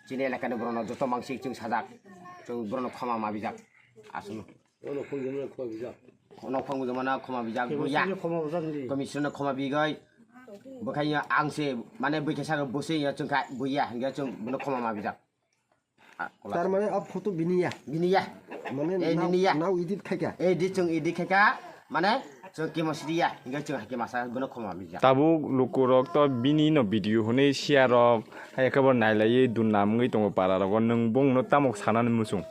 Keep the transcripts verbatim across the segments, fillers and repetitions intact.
Chini elakani borokno joto mansik chwng sajak, chwng borokno khoma mabijak. Aswkno. Ono khongjamano khoma bijak. Ono khongjamano khoma bijak, buya. Komisionno khoma bijak di. Komisionno khoma bigoi. Bwkha ya ang se, mane bwkha saka bwswi ya chwngkha buya, hingke chwng bono khoma mabijak. Ah, kola. Tar mane a photo bini ya? Bini ya. Mane eh, nini ya. Nao edit khaika? Edit chwng edit khaika, mane chwng kemo sidi ya, hingke chwng hake masa bono khoma mabijak. Tabuk lukurok to bini no video hwnwi share rok, hai khe bo nailaiwi dun nam wngwi tongo para rogo, nwng bongno tamo sanani muchung?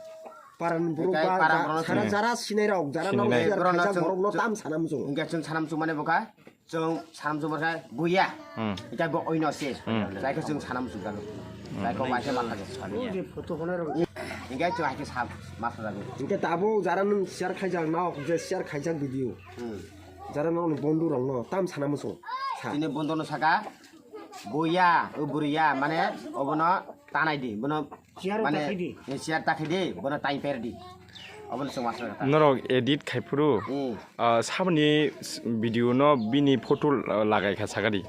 Parani borok ba, parani ja-, borokno sara, sini. Jara sinai rok, jara sinai. Nang share khaijak borokno tam sana muchung. Hingke chwng sana muchung mane bwkha, chwng sana muchung bwkha buya. Hmm. Hingke bo oino se. Hmm. Jaikhe chwng sana muchung galo. Hmm. Jaikhe waikhe matha jago. Hingke chwng haikhe sa matha jago. Hingke tabuk jara nwng share khaijak nao, je share khaijak video. Hmm. Jara nokni bondhu rokno tam sana muchung. Sa. Chini bondhu no saka, buya, o bwrwi ya, mane obono tanai di, bono chair o mane, takhai di. Chair takhai di, bono time per di. Obono chwng masra kha. Norok edit khai phuru, hmm, ah, saboni s-, video no bini photo la-, lagai kha sakadi.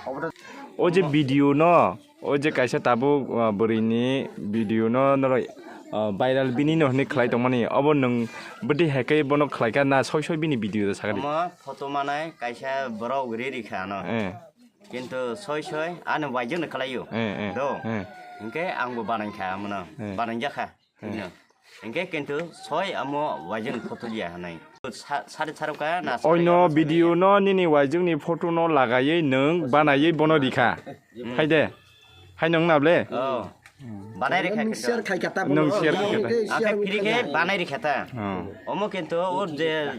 Obono o je video no, o je kaisa tabuk, ah, bwrwi ni video no norok, ah, viral bini no hwnwi khlai tongmani. Obo nwng bwdwi hai khe bono khlai kha na soi soi bini video da sakadi. Omo photo manai kaisa borok ri ri kha ano. Eh. Kintu soi soi ani waijwk no khlaio. Eh, eh, do. Eh. Hingke angbo banai kha amono. Eh. Banai jakha. Eh. Hino. Hingke kintu soi amo waijwk no photo liya hanai. Sa-, sari sarok ka na sari oino ano sari video no nini waijwk ni photo no lagaiwi nwng banaiwi bono rikha. Hmm. Hai de. Hai nwng na ble? Oh. Banai rikha. Nwng share khai kha ta bono. Nwng share khai kha ta. Ang khe phiri khe banai rikha ta. Oh. Omo kintu o je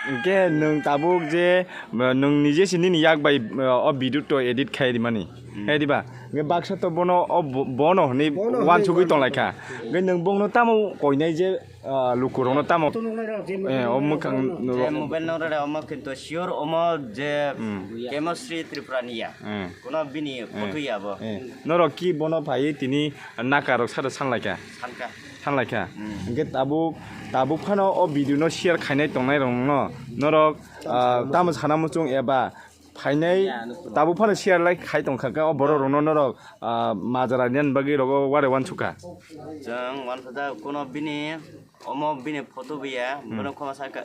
Hingke nwng tabuk je, uh, nwng nije se nini yak bai, uh, o video to edit khai rimani. Hmm. Hai diba? Hingke baksa to bono o bo-, bono hwnwi wansugwi tonglai kha. Hingke nwng bongno tamo koinai je, uh, lukurokno tamo, eh, o mwkhang je mobile no rwrwi omo kintu sure omo je hmm, Chemistry Tripura ni ya. Hmm. Kuno bini eh, photo ya bo. Eh. Norok ki bono phaiwi tini nakarok sado sanlai kha? Sanka. Sanlai kha. Hmm. Hingke tabuk, tabuk phano o video no share khainai tongnai rok no norok, ah, tamo sana muchung eba phainai tabuk phano share like khai tong kha khe o borok rok no norok, ah, majra ni bagwi rogo wari wansukha. Chwng wansukha kuno bini omo bini photo bo ya hmm, bono khoma saka,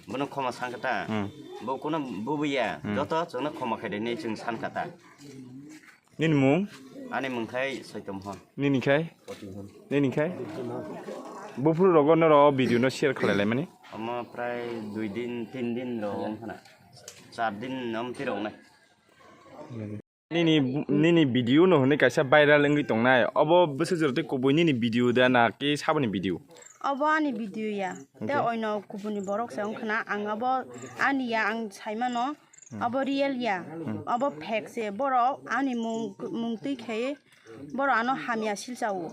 bono khoma sangkha ta. Hmm. Bo kuno bo bo ya hmm, joto chwngno khoma khaidi hinwi chwng sankha ta. Nini mung? Ani mung khai Soitom hon. Nini khai? Nini khai? Buphuru rogo norok video no share khlai lai mani? Omo prai dui din, tin din rok wng khna. Char din om tirok nai. Nini, nini video no hwnwi kaisa viral wngwi tongnai. Obo bwswk jora tei kubui nini video da na ki saboni video? Obo ani video ya. Tei oino kubuni borok se wng khna ang abo ani ya ang saimano. Hmm. Abo real ya. Hmm. Abo fake se. Borok ani mung, mung twi khe borok ano hamya silsa o.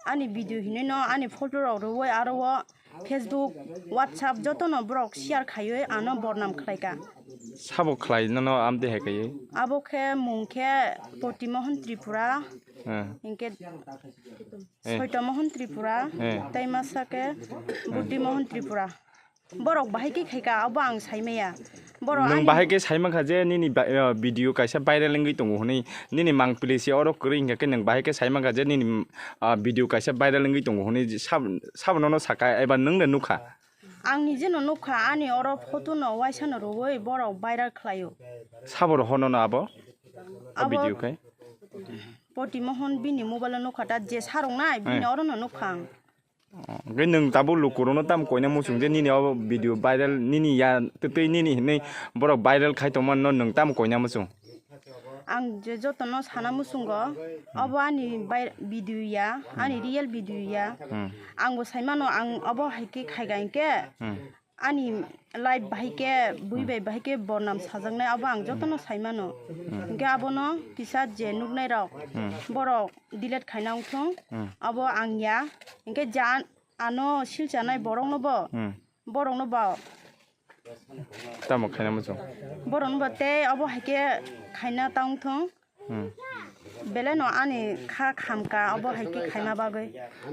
Ani video hinwi no ani photo rok rwui aro o Facebook, WhatsApp joto no borok share khaiwi ano bornam khlai ka. Sabo khlai nono amtwi hai kaiwi? Abo khe mung khe Protimohon Tripura. Hmm. Hinkhe Eh. Soito Mohon Tripura, eh, tei masa khe Buddhi Mohon Tripura. Borok bahai khe khaika, abo ang saimaya. Borok nwng ani bahai khe saimankha je nini ba-, eh, video kaisa viral wngwi tongo hwnwi, nini mangpili se oro kwrwi hinkha khe nwng bahai khe saimankha je nini, ah, video kaisa viral wngwi tongo hwnwi sab-, sabono no saka eba nwng le nukha? Ang nijeno nukha, ani oro photo no waisa no rwui borok viral khlaio. Sabo rohono no abo? O abo video khai? Poti Mohon bini mobile o nukha ta, je sarok nai bini eh, oro no nukha ang. Oh, hwnkhe nwng tabuk lukurokno tamo koina muchung je nini o video viral nini ya twtwi nini hinwi borok viral khai tongmano nwng tamo koina muchung? Ang je jotono sana muchungo, hmm, obo ani bai-, video ya, hmm, ani real video ya. Hmm. Ang bo saimano ang obo hai khe khaiga hinkhe. Hmm. Ani life bahai khe, bui bai bahai khe bornam sajaknai, abo ang jotono sai mano. Hmm. Hinkhe abono kisa je nuknai rok, hmm, borok delete khaina wngthung, hmm, abo ang ya. Hinkhe je an-, ano silchanai borokno bo, hmm, borokno bo. Tamo khaina muchung. Borokno bo tei abo hai khe khaina ta wngthung. Hmm. Belai no ani kha khamka obo hai khe khaima bagwi.